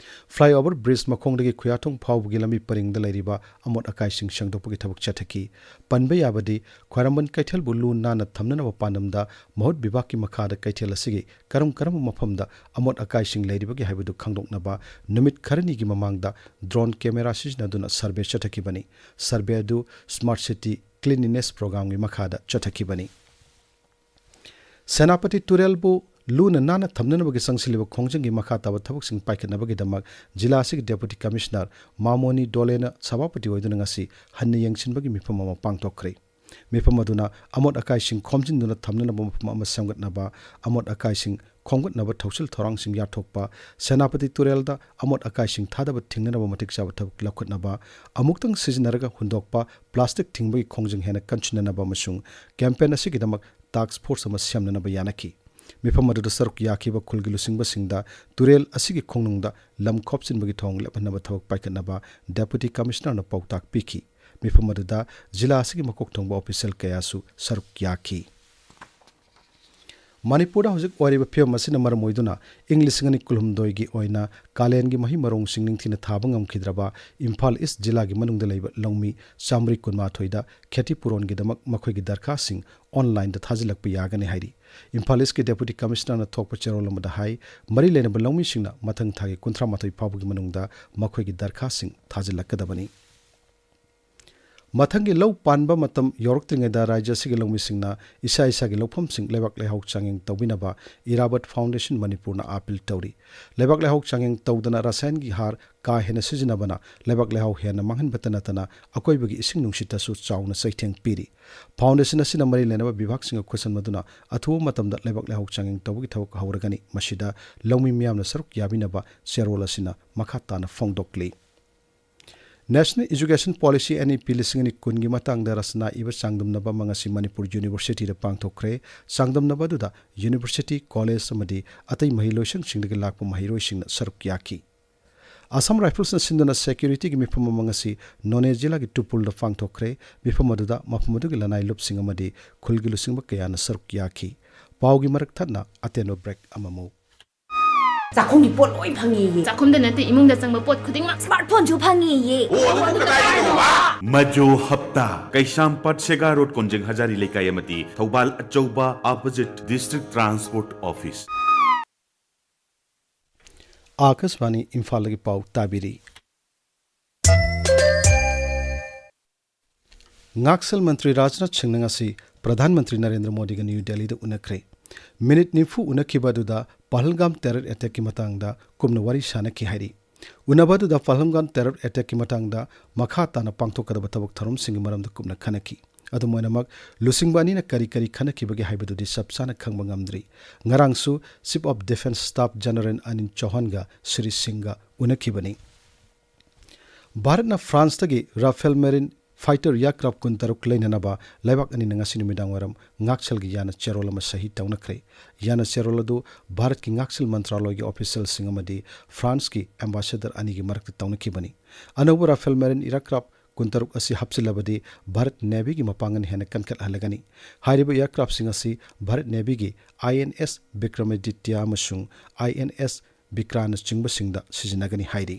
Flyover bridge ꯃꯈꯣꯡꯗꯒꯤ ꯈꯨꯌꯥꯊꯣꯡ ꯐꯥꯎꯕꯒꯤ ꯂꯝꯕꯤ ꯄꯔꯤꯡꯗ ꯂꯩꯔꯤꯕ ꯑꯃꯣꯠ ꯑꯀꯥꯏꯁꯤꯡ ꯁꯦꯡꯗꯣꯛꯄꯒꯤ ꯊꯕꯛ ꯆꯠꯊꯈꯤ꯫ ꯄꯟꯕ ꯌꯥꯕꯗꯤ, ꯈ꯭ꯋꯥꯏꯔꯝꯕꯟ ꯀꯩꯊꯦꯜꯕꯨ ꯂꯨ ꯅꯥꯟꯅ ꯊꯝꯅꯅꯕ ꯄꯥꯟꯗꯝꯗ ꯃꯍꯨꯠ ꯕꯤꯚꯥꯒꯀꯤ ꯃꯈꯥꯗ ꯀꯩꯊꯦꯜ ꯑꯁꯤꯒꯤ ꯀꯔꯝ ꯀꯔꯝꯕ ꯃꯐꯝꯗ ꯑꯃꯣꯠ ꯑꯀꯥꯏꯁꯤꯡ ꯂꯩꯔꯤꯕꯒꯦ ꯍꯥꯏꯕꯗꯨ ꯈꯪꯗꯣꯛꯅꯕ ꯅꯨꯃꯤꯠ ꯈꯔꯅꯤꯒꯤ ꯃꯃꯥꯡꯗ drone camera ꯁꯤꯖꯤꯟꯅꯗꯨꯅ survey ꯆꯠꯊꯈꯤꯕꯅꯤ꯫ Survey ꯑꯗꯨ Smart City Cleanliness Programꯒꯤ ꯃꯈꯥꯗ ꯆꯠꯊꯈꯤꯕꯅꯤ꯫ ꯁꯦꯅꯥꯄꯇꯤ ꯇꯨꯔꯦꯜꯕꯨ ꯂꯨꯅ ꯅꯥꯟꯅ ꯊꯝꯅꯅꯕꯒꯤ ꯆꯪꯁꯤꯜꯂꯤꯕ ꯈꯣꯡꯖꯪꯒꯤ ꯃꯈꯥ ꯇꯥꯕ ꯊꯕꯛꯁꯤꯡ ꯄꯥꯏꯈꯠꯅꯕꯒꯤꯗꯃꯛ ꯖꯤꯂꯥ ꯑꯁꯤꯒꯤ Deputy Commissioner ꯃꯥꯃꯣꯅꯤ ꯗꯣꯂꯦꯅ ꯁꯚꯥꯄꯇꯤ ꯑꯣꯏꯗꯨꯅ ꯉꯁꯤ ꯍꯟꯅ ꯌꯦꯡꯁꯤꯟꯕꯒꯤ ꯃꯤꯐꯝ ꯑꯃ ꯄꯥꯡꯊꯣꯛꯈ꯭ꯔꯦ꯫ ꯃꯤꯐꯝ ꯑꯗꯨꯅ ꯑꯃꯣꯠ ꯑꯀꯥꯏꯁꯤꯡ ꯈꯣꯝꯖꯤꯟꯗꯨꯅ ꯊꯝꯅꯅꯕ ꯃꯐꯝ ꯑꯃ ꯁꯦꯝꯒꯠꯅꯕ, ꯑꯃꯣꯠ ꯑꯀꯥꯏꯁꯤꯡ ꯈꯣꯝꯒꯠꯅꯕ ꯊꯧꯁꯤꯜ ꯊꯧꯔꯥꯡꯁꯤꯡ ꯌꯥꯠꯊꯣꯛꯄ, ꯁꯦꯅꯥꯄꯇꯤ ꯇꯨꯔꯦꯜꯗ ꯑꯃꯣꯠ ꯑꯀꯥꯏꯁꯤꯡ ꯊꯥꯗꯕ ꯊꯤꯡꯅꯅꯕ ꯃꯇꯤꯛ ꯆꯥꯕ ꯊꯕꯛ ꯂꯧꯈꯠꯅꯕ, ꯑꯃꯨꯛꯇꯪ ꯁꯤꯖꯤꯟꯅꯔꯒ ꯍꯨꯟꯗꯣꯛꯄ plastic ꯊꯤꯡꯕꯒꯤ ꯈꯣꯡꯖꯪ ꯍꯦꯟꯅ ꯀꯟꯁꯤꯟꯅꯅꯕ ꯑꯃꯁꯨꯡ campaign ꯑꯁꯤꯒꯤꯗꯃꯛ task force ꯑꯃ ꯁꯦꯝꯅꯅꯕ ꯌꯥꯅꯈꯤ꯫ ꯃꯤꯐꯝ ꯑꯗꯨꯗ ꯁꯔꯨꯛ ꯌꯥꯈꯤꯕ ꯈꯨꯜꯒꯤ ꯂꯨꯆꯤꯡꯕꯁꯤꯡꯗ ꯇꯨꯔꯦꯜ ꯑꯁꯤꯒꯤ ꯈꯣꯡꯅꯨꯡꯗ ꯂꯝ ꯈꯣꯞꯆꯤꯟꯕꯒꯤ ꯊꯧꯑꯣꯡ ꯂꯦꯞꯍꯟꯅꯕ ꯊꯕꯛ ꯄꯥꯏꯈꯠꯅꯕ Deputy Commissionerꯅ ꯄꯥꯎꯇꯥꯛ ꯄꯤꯈꯤ꯫ ꯃꯤꯐꯝ ꯑꯗꯨꯗ ꯖꯤꯂꯥ ꯑꯁꯤꯒꯤ ꯃꯀꯣꯛ ꯊꯣꯡꯕ official ꯀꯌꯥꯁꯨ ꯁꯔꯨꯛ ꯌꯥꯈꯤ꯫ ꯃꯅꯤꯄꯨꯔꯗ ꯍꯧꯖꯤꯛ ꯑꯣꯏꯔꯤꯕ ꯐꯤꯕꯝ ꯑꯁꯤꯅ ꯃꯔꯝ ꯑꯣꯏꯗꯨꯅ ꯏꯪ ꯂꯤꯁꯤꯡ ꯑꯅꯤ ꯀꯨꯟꯍꯨꯝꯗꯣꯏꯒꯤ ꯑꯣꯏꯅ ꯀꯥꯂꯦꯟꯒꯤ ꯃꯍꯩ ꯃꯔꯣꯡꯁꯤꯡ ꯅꯤꯡꯊꯤꯅ ꯊꯥꯕ ꯉꯝꯈꯤꯗ꯭ꯔꯕ ꯏꯝꯐꯥꯜ East ꯖꯤꯂꯥꯒꯤ ꯃꯅꯨꯡꯗ ꯂꯩꯕ ꯂꯧꯃꯤ ꯆꯥꯃꯔꯤ ꯀꯨꯟꯃꯥꯊꯣꯏꯗ ꯈꯦꯇꯤ ꯄꯨꯔꯣꯟꯒꯤꯗꯃꯛ ꯃꯈꯣꯏꯒꯤ ꯗꯔꯈꯥꯁꯤꯡ onlineꯗ ꯊꯥꯖꯤꯜꯂꯛꯄ ꯌꯥꯒꯅꯤ ꯍꯥꯏꯔꯤ꯫ ꯏꯝꯐꯥꯜ Eastꯀꯤ Deputy Commissionerꯅ ꯊꯣꯛꯄ ꯆꯦꯔꯣꯜ ꯑꯃꯗ ꯍꯥꯏ, ꯃꯔꯤ ꯂꯩꯅꯕ ꯂꯧꯃꯤꯁꯤꯡꯅ ꯃꯊꯪ ꯊꯥꯒꯤ ꯀꯨꯟꯊ꯭ꯔꯥ ꯃꯥꯊꯣꯏ ꯐꯥꯎꯕꯒꯤ ꯃꯅꯨꯡꯗ ꯃꯈꯣꯏꯒꯤ ꯗꯔꯈꯥꯁꯤꯡ ꯊꯥꯖꯤꯜꯂꯛꯀꯗꯕꯅꯤ꯫ ꯃꯊꯪꯒꯤ ꯂꯧ ꯄꯥꯟꯕ ꯃꯇꯝ ꯌꯧꯔꯛꯇ꯭ꯔꯤꯉꯩꯗ ꯔꯥꯖ꯭ꯌ ꯑꯁꯤꯒꯤ ꯂꯧꯃꯤꯁꯤꯡꯅ ꯏꯁꯥ ꯏꯁꯥꯒꯤ ꯂꯧꯐꯝꯁꯤꯡ ꯂꯩꯕꯥꯛ ꯂꯩꯍꯥꯎ ꯆꯥꯡꯌꯦꯡ ꯇꯧꯕꯤꯅꯕ ꯏꯔꯥꯕꯠ ꯐꯥꯎꯟꯗꯦꯁꯟ ꯃꯅꯤꯄꯨꯔꯅ ꯑꯥꯄꯤꯜ ꯇꯧꯔꯤ꯫ ꯂꯩꯕꯥꯛ ꯂꯩꯍꯥꯎ ꯆꯥꯡꯌꯦꯡ ꯇꯧꯗꯅ ꯔꯁꯥꯌꯟꯒꯤ ꯍꯥꯔ ꯀꯥ ꯍꯦꯟꯅ ꯁꯤꯖꯤꯟꯅꯕꯅ ꯂꯩꯕꯥꯛ ꯂꯩꯍꯥꯎ ꯍꯦꯟꯅ ꯃꯥꯡꯍꯟꯕꯇ ꯅꯠꯇꯅ ꯑꯀꯣꯏꯕꯒꯤ ꯏꯁꯤꯡ ꯅꯨꯡꯁꯤꯠꯇꯁꯨ ꯆꯥꯎꯅ ꯆꯩꯊꯦꯡ ꯄꯤꯔꯤ꯫ ꯐꯥꯎꯟꯗꯦꯁꯟ ꯑꯁꯤꯅ ꯃꯔꯤ ꯂꯩꯅꯕ ꯕꯤꯚꯥꯒꯁꯤꯡꯒ ꯈꯨꯠꯁꯟꯅꯗꯨꯅ ꯑꯊꯨꯕ ꯃꯇꯝꯗ ꯂꯩꯕꯥꯛ ꯂꯩꯍꯥꯎ ꯆꯥꯡꯌꯦꯡ ꯇꯧꯕꯒꯤ ꯊꯕꯛ ꯍꯧꯔꯒꯅꯤ꯫ ꯃꯁꯤꯗ ꯂꯧꯃꯤ ꯃꯤꯌꯥꯝꯅ ꯁꯔꯨꯛ ꯌꯥꯕꯤꯅꯕ ꯆꯦꯔꯣꯜ ꯑꯁꯤꯅ ꯃꯈꯥ ꯇꯥꯅ ꯐꯣꯡꯗꯣꯛꯂꯤ꯫ National Education Policy, N E P, ꯂꯤꯁꯤꯡ ꯑꯅꯤ ꯀꯨꯟꯒꯤ ꯃꯇꯥꯡꯗ ꯔꯆꯅꯥ ꯏꯕ ꯆꯥꯡꯗꯝꯅꯕ ꯑꯃ ꯉꯁꯤ ꯃꯅꯤꯄꯨꯔ ꯌꯨꯅꯤꯚꯔꯁꯤꯇꯤꯗ ꯄꯥꯡꯊꯣꯛꯈ꯭ꯔꯦ꯫ ꯆꯥꯡꯗꯝꯅꯕ ꯑꯗꯨꯗ ꯌꯨꯅꯤꯚꯔꯁꯤꯇꯤ, ꯀꯣꯂꯦꯖ ꯑꯃꯗꯤ ꯑꯇꯩ ꯃꯍꯩꯂꯣꯏꯁꯪꯁꯤꯡꯗꯒꯤ ꯂꯥꯛꯄ ꯃꯍꯩꯔꯣꯏꯁꯤꯡꯅ ꯁꯔꯨꯛ ꯌꯥꯈꯤ꯫ ꯑꯁꯥꯝ ꯔꯥꯏꯐꯜꯁꯅ ꯁꯤꯟꯗꯨꯅ ꯁꯦꯀ꯭ꯌꯨꯔꯤꯇꯤꯒꯤ ꯃꯤꯐꯝ ꯑꯃ ꯉꯁꯤ ꯅꯣꯅꯦ ꯖꯤꯂꯥꯒꯤ ꯇꯨꯄꯨꯜꯗ ꯄꯥꯡꯊꯣꯛꯈ꯭ꯔꯦ꯫ ꯃꯤꯐꯝ ꯑꯗꯨꯗ ꯃꯐꯝ ꯑꯗꯨꯒꯤ ꯂꯅꯥꯏ ꯂꯨꯞꯁꯤꯡ ꯑꯃꯗꯤ ꯈꯨꯜꯒꯤ ꯂꯨꯆꯤꯡꯕ ꯀꯌꯥꯅ ꯁꯔꯨꯛ ꯌꯥꯈꯤ꯫ ꯄꯥꯎꯒꯤ ꯃꯔꯛ ꯊꯠꯅ ꯑꯇꯦꯟꯕ ꯕ꯭ꯔꯦꯛ ꯑꯃꯃꯨꯛ꯫ ꯆꯥꯛꯈꯨꯝꯒꯤ ꯄꯣꯠ ꯂꯣꯏ ꯐꯪꯉꯦꯌꯦ꯫ ꯆꯥꯛꯈꯨꯝꯗ ꯅꯠꯇꯦ, ꯏꯃꯨꯡꯗ ꯆꯪꯕ ꯄꯣꯠ ꯈꯨꯗꯤꯡꯃꯛ꯫ ꯁ꯭ꯃꯥꯔꯠ ꯐꯣꯟꯁꯨ ꯐꯪꯉꯦꯌꯦ꯫ ꯃꯖꯣ ꯍꯞꯇꯥ, ꯀꯩꯁꯥꯝꯄꯥꯠ ꯁꯦꯒꯥ ꯔꯣꯗ, ꯀꯣꯟꯖꯦꯡ ꯍꯖꯥꯔꯤ ꯂꯩꯀꯥꯏ ꯑꯃꯗꯤ ꯊꯧꯕꯥꯜ ꯑꯆꯧꯕ, opposite District Transport Office꯫ ꯑꯥꯀꯥꯁꯕꯥꯅꯤ ꯏꯝꯐꯥꯜꯗꯒꯤ ꯄꯥꯎ ꯇꯥꯕꯤꯔꯤ꯫ ꯉꯥꯛꯁꯦꯜ ꯃꯟꯇ꯭ꯔꯤ ꯔꯥꯖꯅꯥꯊ ꯁꯤꯡꯅ ꯉꯁꯤ ꯄ꯭ꯔꯙꯥꯟ ꯃꯟꯇ꯭ꯔꯤ ꯅꯔꯦꯟꯗ꯭ꯔ ꯃꯣꯗꯤꯒ ꯅ꯭ꯌꯨ ꯗꯦꯜꯂꯤꯗ ꯎꯅꯈ꯭ꯔꯦ꯫ ꯃꯤꯅꯤꯠ ꯅꯤꯐꯨ ꯎꯅꯈꯤꯕ ꯑꯗꯨꯗ ꯄꯍꯜꯒꯥꯝ ꯇꯦꯔꯔ ꯑꯦꯇꯦꯛꯀꯤ ꯃꯇꯥꯡꯗ ꯀꯨꯞꯅ ꯋꯥꯔꯤ ꯁꯥꯅꯈꯤ ꯍꯥꯏꯔꯤ꯫ ꯎꯅꯕ ꯑꯗꯨꯗ ꯄꯍꯜꯒꯥꯝ ꯇꯦꯔꯔ ꯑꯦꯇꯦꯛꯀꯤ ꯃꯇꯥꯡꯗ ꯃꯈꯥ ꯇꯥꯅ ꯄꯥꯡꯊꯣꯛꯀꯗꯕ ꯊꯕꯛ ꯊꯧꯔꯝꯁꯤꯡꯒꯤ ꯃꯔꯝꯗ ꯀꯨꯞꯅ ꯈꯟꯅꯈꯤ꯫ ꯑꯗꯨꯝ ꯑꯣꯏꯅꯃꯛ, ꯂꯨꯆꯤꯡꯕ ꯑꯅꯤꯅ ꯀꯔꯤ ꯀꯔꯤ ꯈꯟꯅꯈꯤꯕꯒꯦ ꯍꯥꯏꯕꯗꯨꯗꯤ ꯆꯞ ꯆꯥꯅ ꯈꯪꯕ ꯉꯝꯗ꯭ꯔꯤ꯫ ꯉꯔꯥꯡꯁꯨ Chief of Defence Staff General Anil ꯆꯧꯍꯥꯟꯒ Shri ꯁꯤꯡꯒ ꯎꯅꯈꯤꯕꯅꯤ꯫ ꯚꯥꯔꯠꯅ ꯐ꯭ꯔꯥꯟꯁꯇꯒꯤ ꯔꯥꯐꯦꯜ ꯃꯦꯔꯤꯟ ꯐꯥꯏꯇꯔ ꯑꯦꯌꯔꯀ꯭ꯔꯥꯐ ꯀꯨꯟꯇꯔꯨꯛ ꯂꯩꯅꯅꯕ ꯂꯩꯕꯥꯛ ꯑꯅꯤꯅ ꯉꯁꯤ ꯅꯨꯃꯤꯗꯥꯡꯋꯥꯏꯔꯝ ꯉꯥꯛꯁꯦꯜꯒꯤ ꯌꯥꯅ ꯆꯦꯔꯣꯜ ꯑꯃ ꯁꯍꯤ ꯇꯧꯅꯈ꯭ꯔꯦ꯫ ꯌꯥꯅ ꯆꯦꯔꯣꯜ ꯑꯗꯨ ꯚꯥꯔꯠꯀꯤ ꯉꯥꯛꯁꯦꯜ ꯃꯟꯇ꯭ꯔꯥꯂꯣꯏꯒꯤ ꯑꯣꯐꯤꯁꯤꯌꯦꯜꯁꯤꯡ ꯑꯃꯗꯤ ꯐ꯭ꯔꯥꯟꯁꯀꯤ ꯑꯦꯝꯕꯥꯁꯦꯗꯔ ꯑꯅꯤꯒꯤ ꯃꯔꯛꯇ ꯇꯧꯅꯈꯤꯕꯅꯤ꯫ ꯑꯅꯧꯕ ꯔꯥꯐꯦꯜ ꯃꯦꯔꯤꯟ ꯑꯦꯌꯔꯀ꯭ꯔꯥꯐ ꯀꯨꯟꯇꯔꯨꯛ ꯑꯁꯤ ꯍꯥꯞꯆꯤꯜꯂꯕꯗꯤ ꯚꯥꯔꯠ ꯅꯦꯚꯤꯒꯤ ꯃꯄꯥꯡꯒꯜ ꯍꯦꯟꯅ ꯀꯟꯈꯠꯍꯜꯂꯒꯅꯤ꯫ ꯍꯥꯏꯔꯤꯕ ꯑꯦꯌꯔꯀ꯭ꯔꯥꯐꯁꯤꯡ ꯑꯁꯤ ꯚꯥꯔꯠ ꯅꯦꯚꯤꯒꯤ ꯑꯥꯏ ꯑꯦꯟ ꯑꯦꯁ ꯕꯤꯀ꯭ꯔꯃꯥꯗꯤꯇ꯭ꯌ ꯑꯃꯁꯨꯡ ꯑꯥꯏ ꯑꯦꯟ ꯑꯦꯁ ꯕꯤꯀ꯭ꯔꯥꯟꯅꯆꯤꯡꯕꯁꯤꯡꯗ ꯁꯤꯖꯤꯟꯅꯒꯅꯤ ꯍꯥꯏꯔꯤ꯫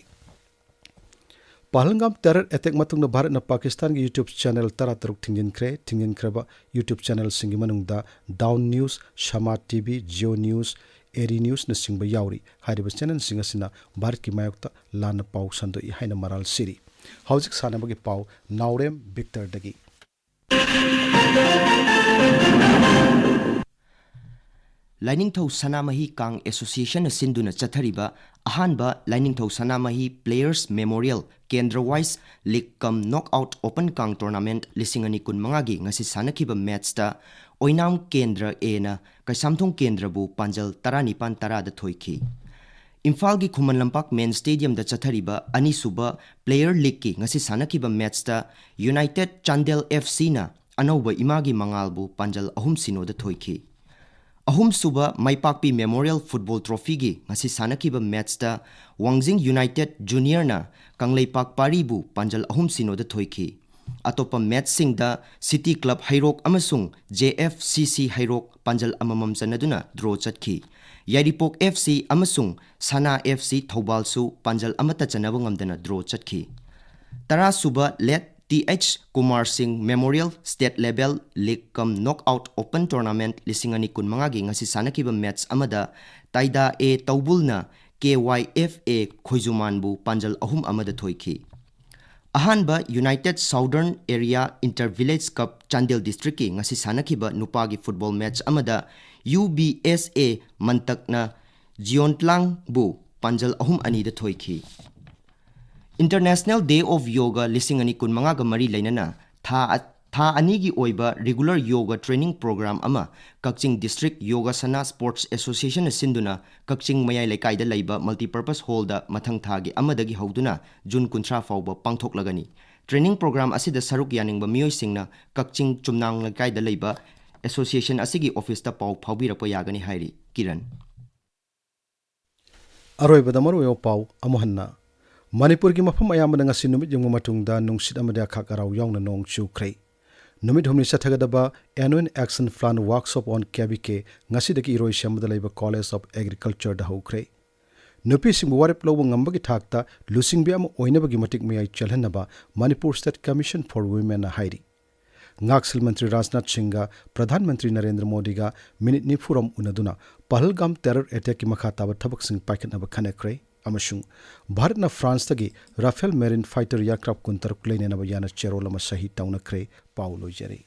ꯄꯍꯜꯒꯥꯝ ꯇꯦꯔꯔ ꯑꯦꯇꯦꯛ ꯃꯇꯨꯡꯗ ꯚꯥꯔꯠꯅ ꯄꯥꯀꯤꯁꯇꯥꯟꯒꯤ YouTube ꯆꯦꯅꯦꯜ ꯇꯔꯥꯇꯔꯨꯛ ꯊꯤꯡꯖꯤꯟꯈ꯭ꯔꯦ꯫ ꯊꯤꯡꯖꯤꯟꯈ꯭ꯔꯕ YouTube ꯆꯦꯅꯦꯜꯁꯤꯡꯒꯤ ꯃꯅꯨꯡꯗ ꯗꯥꯎꯟ ꯅ꯭ꯌꯨꯁ, ꯁꯃꯥ ꯇꯤ ꯚꯤ, ꯖꯤꯑꯣ ꯅ꯭ꯌꯨꯁ, ꯑꯦꯔꯤ ꯅ꯭ꯌꯨꯁꯅꯆꯤꯡꯕ ꯌꯥꯎꯔꯤ꯫ ꯍꯥꯏꯔꯤꯕ ꯆꯦꯅꯦꯜꯁꯤꯡ ꯑꯁꯤꯅ ꯚꯥꯔꯠꯀꯤ ꯃꯥꯌꯣꯛꯇ ꯂꯥꯟꯅ ꯄꯥꯎ ꯁꯟꯗꯣꯛꯏ ꯍꯥꯏꯅ ꯃꯔꯥꯜ ꯁꯤꯔꯤ꯫ ꯍꯧꯖꯤꯛ ꯁꯥꯟꯅꯕꯒꯤ ꯄꯥꯎ ꯅꯥꯎꯔꯦꯝ ꯕꯤꯛꯇꯔꯗꯒꯤ꯫ ꯂꯥꯏꯅꯤꯡꯊꯧ ꯁꯅꯥꯃꯍꯤ ꯀꯥꯡ ꯑꯦꯁꯣꯁꯤꯌꯦꯁꯟꯅ ꯁꯤꯟꯗꯨꯅ ꯆꯠꯊꯔꯤꯕ ꯑꯍꯥꯟꯕ ꯂꯥꯏꯅꯤꯡꯊꯧ ꯁꯅꯥꯃꯍꯤ ꯄ꯭ꯂꯦꯌꯔꯁ ꯃꯦꯃꯣꯔꯤꯌꯦꯜ ꯀꯦꯟꯗ꯭ꯔ ꯋꯥꯏꯁ ꯂꯤꯒ ꯀꯝ ꯅꯣꯛ ꯑꯥꯎꯠ ꯑꯣꯄꯟ ꯀꯥꯡ ꯇꯣꯔꯅꯥꯃꯦꯟꯠ ꯂꯤꯁꯤꯡ ꯑꯅꯤ ꯀꯨꯟꯃꯉꯥꯒꯤ ꯉꯁꯤ ꯁꯥꯟꯅꯈꯤꯕ ꯃꯦꯠꯆꯇ ꯑꯣꯏꯅꯥꯝ ꯀꯦꯟꯗ꯭ꯔ ꯑꯦꯅ ꯀꯩꯁꯥꯝꯊꯣꯡ ꯀꯦꯟꯗ꯭ꯔꯕꯨ ꯄꯥꯟꯖꯜ ꯇꯔꯥꯅꯤꯄꯥꯟ ꯇꯔꯥꯗ ꯊꯣꯏꯈꯤ꯫ ꯏꯝꯐꯥꯜꯒꯤ ꯈꯨꯃꯟ ꯂꯝꯄꯥꯛ ꯃꯦꯟ ꯁ꯭ꯇꯦꯗꯤꯌꯝꯗ ꯆꯠꯊꯔꯤꯕ ꯑꯅꯤꯁꯨꯕ ꯄ꯭ꯂꯦꯌꯔ ꯂꯤꯒꯀꯤ ꯉꯁꯤ ꯁꯥꯟꯅꯈꯤꯕ ꯃꯦꯠꯆꯇ ꯌꯨꯅꯥꯏꯇꯦꯗ ꯆꯥꯟꯗꯦꯜ ꯑꯦꯐ ꯁꯤꯅ ꯑꯅꯧꯕ ꯏꯃꯥꯒꯤ ꯃꯉꯥꯜꯕꯨ ꯄꯥꯟꯖꯜ ꯑꯍꯨꯝ ꯁꯤꯅꯣꯗ ꯊꯣꯏꯈꯤ꯫ ꯑꯍꯨꯝꯁꯨꯕ ꯃꯥꯏꯄꯥꯛꯄꯤ ꯃꯦꯃꯣꯔꯤꯌꯦꯜ ꯐꯨꯠꯕꯣꯜ ꯇ꯭ꯔꯣꯐꯤꯒꯤ ꯉꯁꯤ ꯁꯥꯟꯅꯈꯤꯕ ꯃꯦꯠꯆꯇ ꯋꯥꯡꯖꯤꯡ ꯌꯨꯅꯥꯏꯇꯦꯗ ꯖꯨꯅꯤꯌꯔꯅ ꯀꯪꯂꯩꯄꯥꯛ ꯄꯥꯔꯤꯕꯨ ꯄꯥꯟꯖꯜ ꯑꯍꯨꯝ ꯁꯤꯅꯣꯗ ꯊꯣꯏꯈꯤ꯫ ꯑꯇꯣꯞꯄ ꯃꯦꯠꯆꯁꯤꯡꯗ ꯁꯤꯇꯤ ꯀ꯭ꯂꯕ ꯍꯩꯔꯣꯛ ꯑꯃꯁꯨꯡ ꯖꯦ ꯑꯦꯐ ꯁꯤ ꯁꯤ ꯍꯩꯔꯣꯛ ꯄꯥꯟꯖꯜ ꯑꯃꯃꯝ ꯆꯟꯅꯗꯨꯅ ꯗ꯭ꯔꯣ ꯆꯠꯈꯤ꯫ ꯌꯥꯏꯔꯤꯄꯣꯛ ꯑꯦꯐ ꯁꯤ ꯑꯃꯁꯨꯡ ꯁꯅꯥ ꯑꯦꯐ ꯁꯤ ꯊꯧꯕꯥꯜꯁꯨ ꯄꯥꯟꯖꯜ ꯑꯃꯠꯇ ꯆꯟꯅꯕ ꯉꯝꯗꯅ ꯗ꯭ꯔꯣ ꯆꯠꯈꯤ꯫ ꯇꯔꯥꯁꯨꯕ ꯂꯦꯠ ꯇꯤ ꯑꯩꯆ ꯀꯨꯃꯥꯔ ꯁꯤꯡ ꯃꯦꯃꯣꯔꯤꯌꯦꯜ ꯁ꯭ꯇꯦꯠ ꯂꯦꯚꯦꯜ ꯂꯤꯒ ꯀꯝ ꯅꯣꯛ ꯑꯥꯎꯠ ꯑꯣꯄꯟ ꯇꯣꯔꯅꯥꯃꯦꯟꯠ ꯂꯤꯁꯤꯡ ꯑꯅꯤ ꯀꯨꯟꯃꯉꯥꯒꯤ ꯉꯁꯤ ꯁꯥꯟꯅꯈꯤꯕ ꯃꯦꯠꯆ ꯑꯃꯗ ꯇꯥꯏꯗꯥ ꯑꯦ ꯇꯧꯕꯨꯜꯅ ꯀꯦ ꯋꯥꯏ ꯑꯦꯐ ꯑꯦ ꯈꯣꯏꯖꯨꯃꯥꯟꯕꯨ ꯄꯥꯟꯖꯜ ꯑꯍꯨꯝ ꯑꯃꯗ ꯊꯣꯏꯈꯤ꯫ ꯑꯍꯥꯟꯕ united southern area inter village cup Chandel ꯗꯤꯁꯇ꯭ꯔꯤꯛꯀꯤ ꯉꯁꯤ ꯁꯥꯟꯅꯈꯤꯕ ꯅꯨꯄꯥꯒꯤ ꯐꯨꯠꯕꯣꯜ ꯃꯦꯠꯆ ꯑꯃꯗ ꯌꯨ ꯕꯤ ꯑꯦꯁ ꯑꯦ ꯃꯟꯇꯛꯅ ꯖꯤꯌꯣꯟꯇ꯭ꯂꯥꯡꯕꯨ ꯄꯥꯟꯖꯜ ꯑꯍꯨꯝ ꯑꯅꯤꯗ ꯊꯣꯏꯈꯤ꯫ ꯏꯟꯇꯔꯅꯦꯁꯅꯦꯜ ꯗꯦ ꯑꯣꯐ ꯌꯣꯒ ꯂꯤꯁꯤꯡ ꯑꯅꯤ ꯀꯨꯟꯃꯉꯥꯒ ꯃꯔꯤ ꯂꯩꯅꯅ ꯊꯥ, ꯊꯥ ꯑꯅꯤꯒꯤ ꯑꯣꯏꯕ ꯔꯤꯒꯨꯂꯔ ꯌꯣꯒ ꯇ꯭ꯔꯦꯅꯤꯡ ꯄ꯭ꯔꯣꯒ꯭ꯔꯥꯝ ꯑꯃ ꯀꯛꯆꯤꯡ ꯗꯤꯁꯇ꯭ꯔꯤꯛ ꯌꯣꯒꯥꯁꯅꯥ ꯁ꯭ꯄꯣꯔꯠꯁ ꯑꯦꯁꯣꯁꯤꯌꯦꯁꯟꯅ ꯁꯤꯟꯗꯨꯅ ꯀꯛꯆꯤꯡ ꯃꯌꯥꯏ ꯂꯩꯀꯥꯏꯗ ꯂꯩꯕ ꯃꯜꯇꯤꯄꯔꯄꯁ ꯍꯣꯜꯗ ꯃꯊꯪ ꯊꯥꯒꯤ ꯑꯃꯗꯒꯤ ꯍꯧꯗꯨꯅ ꯖꯨꯟ ꯀꯨꯟꯊ꯭ꯔꯥ ꯐꯥꯎꯕ ꯄꯥꯡꯊꯣꯛꯂꯒꯅꯤ꯫ ꯇ꯭ꯔꯦꯅꯤꯡ ꯄ꯭ꯔꯣꯒ꯭ꯔꯥꯝ ꯑꯁꯤꯗ ꯁꯔꯨꯛ ꯌꯥꯅꯤꯡꯕ ꯃꯤꯑꯣꯏꯁꯤꯡꯅ ꯀꯛꯆꯤꯡ ꯆꯨꯝꯅꯥꯡ ꯂꯩꯀꯥꯏꯗ ꯂꯩꯕ ꯑꯦꯁꯣꯁꯤꯌꯦꯁꯟ ꯑꯁꯤꯒꯤ ꯑꯣꯐꯤꯁꯇ ꯄꯥꯎ ꯐꯥꯎꯕꯤꯔꯛꯄ ꯌꯥꯒꯅꯤ ꯍꯥꯏꯔꯤ꯫ ꯀꯤꯔꯟ꯫ ꯑꯔꯣꯏꯕꯗ ꯃꯔꯨꯑꯣꯏꯕ ꯄꯥꯎ ꯑꯃꯨꯛ ꯍꯟꯅ꯫ ꯃꯅꯤꯄꯨꯔꯒꯤ ꯃꯐꯝ ꯑꯌꯥꯝꯕꯗ ꯉꯁꯤ ꯅꯨꯃꯤꯠ ꯌꯨꯡꯕ ꯃꯇꯨꯡꯗ ꯅꯨꯡꯁꯤꯠ ꯑꯃꯗꯤ ꯑꯈꯥꯛ ꯑꯔꯥꯎ ꯌꯥꯎꯅ ꯅꯣꯡ ꯆꯨꯈ꯭ꯔꯦ꯫ ꯅꯨꯃꯤꯠ ꯍꯨꯝꯅꯤ ꯆꯠꯊꯒꯗꯕ Annual Action Plan Workshop on K V K ꯉꯁꯤꯗꯒꯤ ꯏꯔꯣꯏꯁꯦꯝꯕꯗ ꯂꯩꯕ College of Agricultureꯗ ꯍꯧꯈ꯭ꯔꯦ꯫ ꯅꯨꯄꯤꯁꯤꯡꯕꯨ ꯋꯥꯔꯦꯞ ꯂꯧꯕ ꯉꯝꯕꯒꯤ ꯊꯥꯛꯇ ꯂꯨꯆꯤꯡꯕꯤ ꯑꯃ ꯑꯣꯏꯅꯕꯒꯤ ꯃꯇꯤꯛ ꯃꯌꯥꯏ ꯆꯦꯜꯍꯟꯅꯕ Manipur State Commission for Womenꯅ ꯍꯥꯏꯔꯤ꯫ ꯉꯥꯛꯁꯦꯜ ꯃꯟꯇ꯭ꯔꯤ ꯔꯥꯖꯅꯥꯊ ꯁꯤꯡꯒ ꯄ꯭ꯔꯙꯥꯟ ꯃꯟꯇ꯭ꯔꯤ ꯅꯔꯦꯟꯗ꯭ꯔ ꯃꯣꯗꯤꯒ ꯃꯤꯅꯤꯠ ꯅꯤꯐꯨ ꯔꯣꯝ ꯎꯅꯗꯨꯅ ꯄꯍꯜꯒꯥꯝ ꯇꯦꯔꯔ ꯑꯦꯇꯦꯛꯀꯤ ꯃꯈꯥ ꯇꯥꯕ ꯊꯕꯛꯁꯤꯡ ꯄꯥꯏꯈꯠꯅꯕ ꯈꯟꯅꯈ꯭ꯔꯦ꯫ ꯑꯃꯁꯨꯡ ꯚꯥꯔꯠꯅ ꯐ꯭ꯔꯥꯟꯁꯇꯒꯤ ꯔꯥꯐꯦꯜ ꯃꯦꯔꯤꯟ ꯐꯥꯏꯇꯔ ꯑꯦꯌꯔꯀ꯭ꯔꯥꯐ ꯀꯨꯟꯇꯔꯨꯛ ꯂꯩꯅꯅꯕ ꯌꯥꯅ ꯆꯦꯔꯣꯜ ꯑꯃ ꯁꯍꯤ ꯇꯧꯅꯈ꯭ꯔꯦ꯫ ꯄꯥꯎ ꯂꯣꯏꯖꯔꯦ꯫